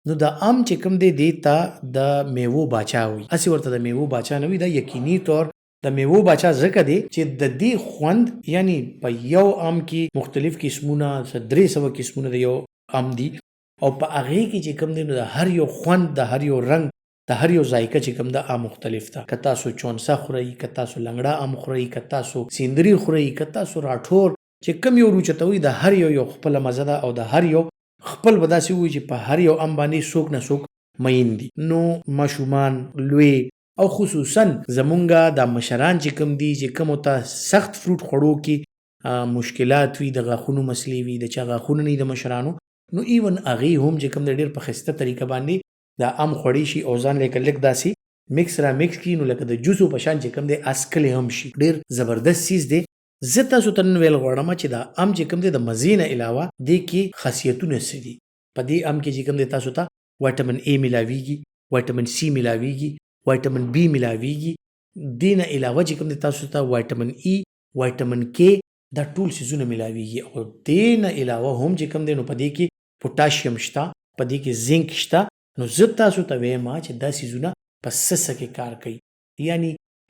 نو د ام چې کوم دی، دی ته د میوو باچا وي. هسې ورته د میوو باچا نه وي، دا یقیني طور د میوو باچا ځکه دی چې د دې خوند، یعنی په یو ام کې مختلف قسمونه، 300 قسمونه د یو ام دي، او په هغې کې چې کوم دی نو د هر یو خوند، د هر یو رنګ، د هر یو ذایقه چې کوم ده آ مختلف ده. که تاسو چونسه خورئ، که تاسو لنګړه ام خورئ، که تاسو سیندري خورئ، که تاسو راټور، چې کوم یو روچتوي، د هر یو یو خپله مزه ده، او د هر یو خپل به داسې ووایي چې په هر یو ام باندې څوک نه څوک مین دي. نو ماشومان، لوی او خصوصا زمونږ دا مشران چې کوم دي، چې کوم ته سخت فروټ خوړو کې مشکلات وي، د غاښونو مسلې وي، د چا غاښونه نه د مشرانو، نو even هغې هم چې کوم دی ډېر په ښایسته طریقه باندې دا ام خوړی شي، او ځان لکه لږ داسې مکس را مکس کړي نو لکه د جوسو په شان چې کوم دی اسکلی هم شي. ډېر زبردست څیز دی. زه تاسو ته نن ویل غواړم چې دا ام چې کوم دی د مزې نه علاوه دې کې خاصیتونه څه دي. په دې ام کې چې کوم دی تاسو ته وایټامین ای ملاویږي، وایټامین سی ملاویږي، وایټامین بی ملاویږي. دې نه علاوه چې کوم دی تاسو ته وایټامین ای، وایټامین کې، دا ټول څیزونه ملاویږي. او دې نه علاوه هم چې کوم دی نو په دې کې پوټاشیم شته، په دې کې زنک شته. نو زه تاسو ته وایم چې دا څیزونه په څه څه کې کار کوي. یعنی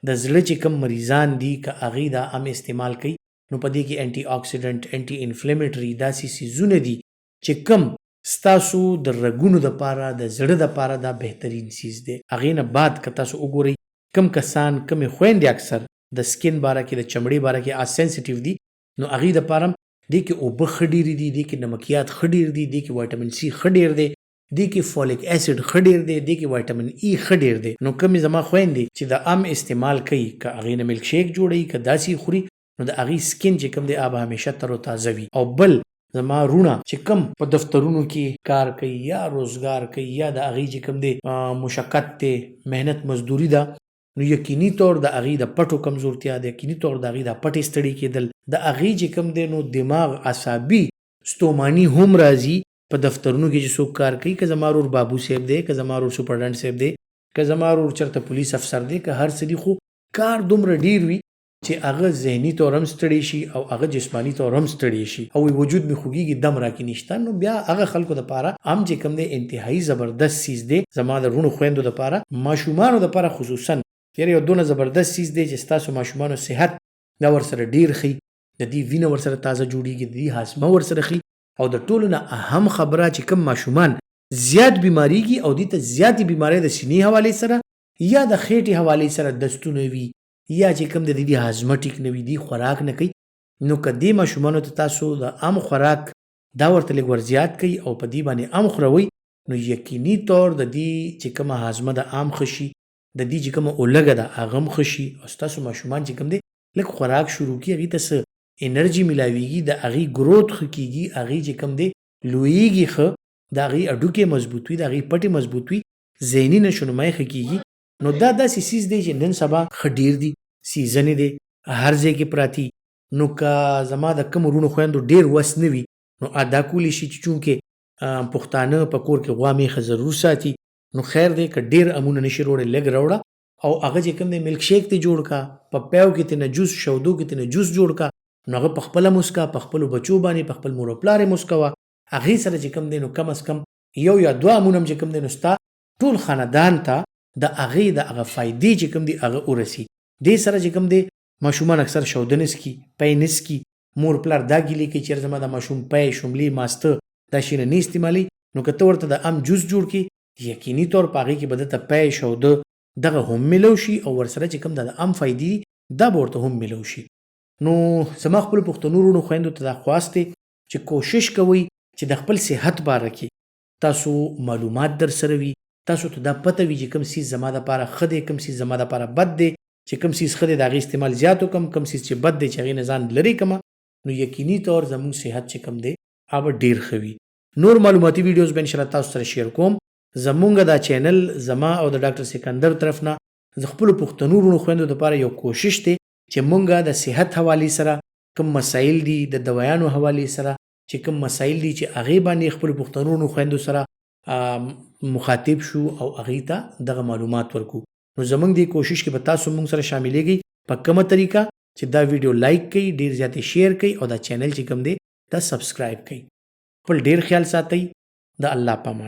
د زړه چې کوم مریضان دي، که هغوی دا ام استعمال کوي نو په دې کې انټي اکسیډنټ، انټي انفلیمیټري داسې څیزونه دي چې کوم ستاسو د رګونو دپاره، د زړه دپاره دا بهترین څیز دی. هغې نه بعد که تاسو وګورئ کوم کسان، کومې خویندې اکثر د skin باره کې، د چمړې باره کې آ sensitive دي، نو هغې دپاره هم دې کې اوبه ښه ډېرې دي، دې کې نمکیات ښه ډېر دي، دې کې وایټامین سی ښه ډېر دی، دې کې فولیک اسید ښه ډېر دی، دې کې وایټامین ای ښه ډېر دی. نو کومې زما خویندې چې د ام استعمال کوي، که هغې نه میلک شیک جوړوي، که داسې یې خوري، نو د هغې skin چې کوم دی هغه به همیشه تر و تازه وي. او بل زما روڼه چې کوم په دفترونو کې کار کوي یا روزګار کوي، یا د هغې چې کوم دی مشقت دی، محنت مزدوري ده، نو یقیني طور د هغې د پټو کمزورتیا، د یقیني طور د هغې د پټې ستړي کېدل، د هغې چې کوم دی نو دماغ عصابي ستوماني هم راځي. په دفترونو کې چې څوک کار کوي، که زما ورور بابو صاحب دی، که زما ورور سپرډنټ صاحب دی، که زما ورور چرته پولیس افسر دی، که هر څه دي، خو کار دومره ډیر وي چې هغه ذهني طور هم ستړی شي او هغه جسماني طور هم ستړی شي، او وي وجود مې خوږیږي، دم راکې نشته. نو بیا هغه خلکو دپاره هم چې کوم دی انتهایی زبردست څیز دی. زما د وروڼو خویندو دپاره، ماشومانو دپاره خصوصا، یاره یو دونه زبردست څیز دی چې ستاسو ماشومانو صحت دا ورسره ډیر ښي، د دې وینه ورسره تازه جوړیږي، د دې هاضمه ورسره ښي. او د ټولو نه اهم خبره چې کوم ماشومان زیات بیماریږي او دې ته زیاتې بیمارۍ د سینې حوالې سره یا د خېټې حوالې سره دستونه وي، یا چې کوم د دې هاضمه ټیک نه وي، دی خوراک نه کوي، نو که دې ماشومانو ته تاسو د ام خوراک دا ورته لږ ورزیات کوي او په دې باندې ام خوروئ، نو یقیني طور د دې چې کومه هاضمه د ام ښه شي، د دې چې کومه اولګه ده هغه هم ښه شي، او ستاسو ماشومان چې کوم دی لږ خوراک شروع کړي، هغوی ته څه انرژي ملاویږي، د هغوی ګروت ښه کیږي، هغوی چې کوم دی لویږي ښه، د هغوی هډوکی مضبوط وي، د هغوی پټې مضبوط وي، ذهني نشونما یې ښه کیږي. نو دا داسې څیز دی چې نن سبا ښه ډیر دي، season دی، هر ځای کې پراتی. نو که زما د کوم وروڼو خویندو ډیر وس نه وي نو ادا کولی شي چې چونکه پښتانه په کور کې غوا میښه ضرور ساتي، نو خیر دی که ډیر امونه نشي روړی، لږ راوړه او هغه چې کوم دی میلک شیک ته جوړ کا، په پیو کې ترنه جوس، شودو کې ترنه جوس جوړ کا، نو هغه په خپله مسکا، په خپلو بچو باندې، په خپل مور او پلار یې مسکوه. هغې سره چې کوم دی نو کم از کم یو یا دوه امونه هم چې کوم دی نو ستا ټول خاندان ته د هغې د هغه فایدې چې کوم دی هغه ورسي. دې سره چې کوم دی ماشومان اکثر شوده نه څکي، پی نه څکي. مور پلار دا ګیلې کوي چې یاره زما د ماشوم پی، شملې، ماسته دا شیونه نه استعمالوي. نو که ته ورته د ام جوس جوړ کړې، یقیني طور په هغې کې به ده ته پی، شوده دغه هم ملو شي، او ورسره چې کوم دا د ام فایدې دي دا به ورته هم ملو شي. نو زما خپلو پښتنو وروڼو خویندو ته دا خواست دی چې کوشش کوئ چې د خپل صحت باره کې تاسو معلومات در سره وي، تاسو ته دا پته وي چې کوم څیز زما دپاره ښه دی، کوم څیز زما دپاره بد دی، چې کوم څیز ښه دی د هغې استعمال زیات وکړم، کوم څیز چې بد دی چې هغې نه ځان لرې کړم، نو یقیني طور زموږ صحت چې کوم دی هغه به ډېر ښه وي. نور معلوماتي ویډیوز به انشاءالله تاسو سره شیر کوم. زمونږ دا چینل زما او د ډاکټر سکندر طرف نه د خپلو پښتنو وروڼو خویندو دپاره یو کوشش دی چې مونږ د صحت حوالې سره کوم مسایل دي، د دوایانو حوالې سره چې کوم مسایل دي چې هغې باندې خپلو پښتنو وروڼو خویندو سره مخاطب شو او هغې ته دغه معلومات ورکو. نو زمونږ دې کوشش کې به تاسو مونږ سره شاملېږئ. په کومه طریقه چې دا ویډیو لایک کړئ، ډیر زیات شیر کړئ، او دا چینل چې کوم دی دا سبسکرایب کړئ. خپل ډیر خیال ساتئ. د الله په امان.